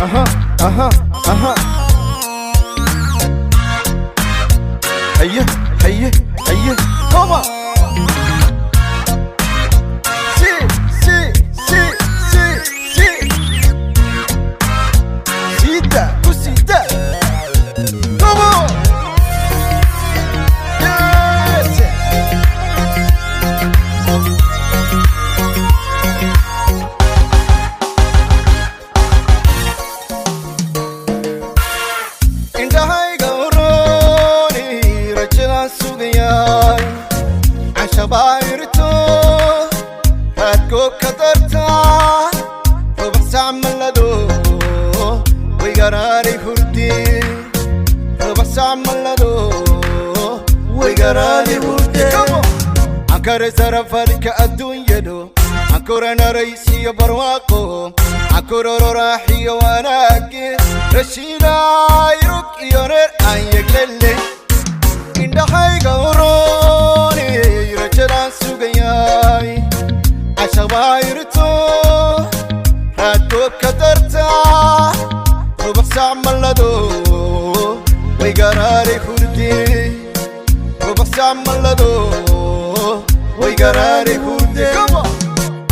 Aha, aha, aha. Haye, haye, haye. Come on. Si, si, si, si, si. Sida, ku sida. Come on. Yes. Indhahayga urooni rajadaan sugayay cashabaayirto raadkoobka darta rubax sacmalado waygaraari hurdi rubax sacmalado waygaraari hurde. Ankare sarafarka adduunyadu ankuranaraysiyo barwaaqo ankurororaaxiyo wanaagi rashiidaay rug iyo reer aan yeglele. Indhahayga urooni rajadaan sugayay cashabaayirto raadkoobka darta rubax sacmalado waygaraari hurdi rubax sacmalado waygaraari hurde.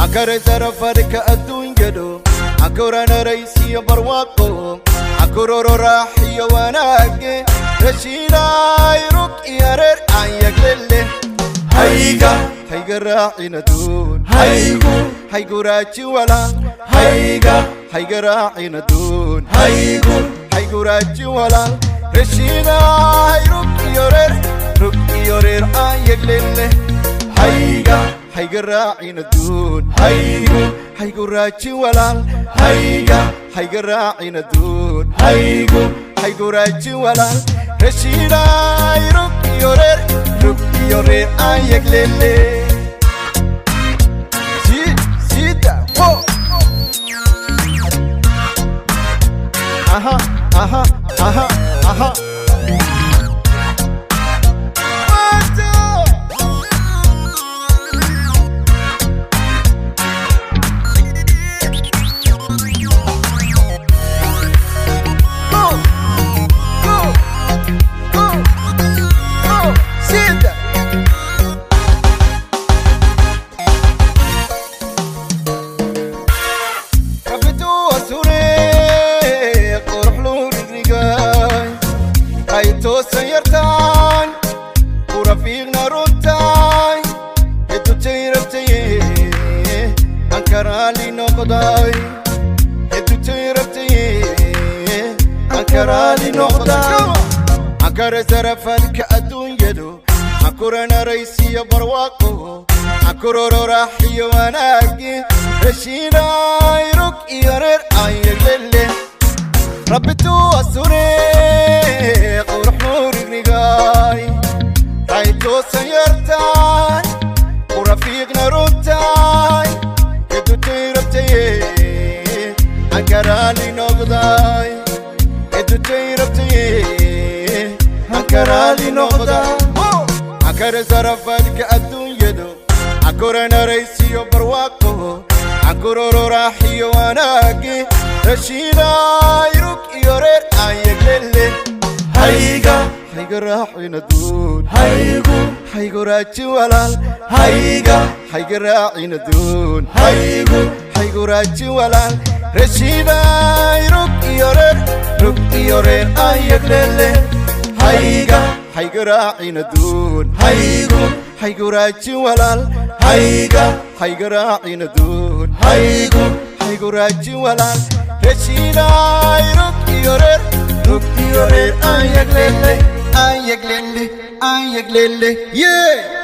Ankare sarafarka adduunyadu ankuranaraysiyo barwaaqo ankurororaaxiyo wanaage rashiidaay rug iyo reer aan yeglele. Hayga. Hayga raacina duun. Haygu. Haygu raaji walaal. Hayga. Hayga raacina duun. Haygu. Haygu raaji walaal rashiidaay rug iyo reer, rug iyo reer aan yeglele. Hayga. Hayga raacina duun. Haygu. Haygu raaji walaal. Hayga. Hayga raacina duun. Haygu. Haygu raaji walaal rashiidaay rug iyo reer, rug iyo reer aan yeglele. Si sida wo. Aha, aha, aha, aha. One, two. Go, go, go, go. Sida. Rabitu asure qurux luu rigrigaay ay toosan yartaan ku rafiiqna runtaay hedutay rabtaye ankaraali noqday hedutay rabtaye ankaraali noqday. Ankare sarafalka adduunyadu ankuranaraysiyo barwaaqo ankurororaaxiyo wanaagi rashiidaay rug iyo reer aan yeglele. Rabbituu asure qurux nuurigrigaay ay toosan yartaay ku rafiiqna runtaay hedutay rabtaye ankaraali noqday hedutay rabtaye ankaraali noqday. Ankare sarafadka adduunyadu ankuranaraysiyo barwaaqo ankurororaaxiyo wanaagi rashiidaay rug iyo reer aan yeglele. Hayga. Hayga raacina duun. Haygu. Haygu raaji walaal. Hayga. Hayga raacina duun. Haygu. Haygu raaji walaal rashiidaay rug iyo reer, rug iyo reer aan yeglele. Hayga. Hayga raacina duun. Haygu. Haygu raaji walaal. Hayga. Hayga raacina duun. Haygu. Haygu raaji walaal rashiidaay rug iyo reer, rug iyo reer aan yeglele, aan yeglele, aan yeglele, yeah.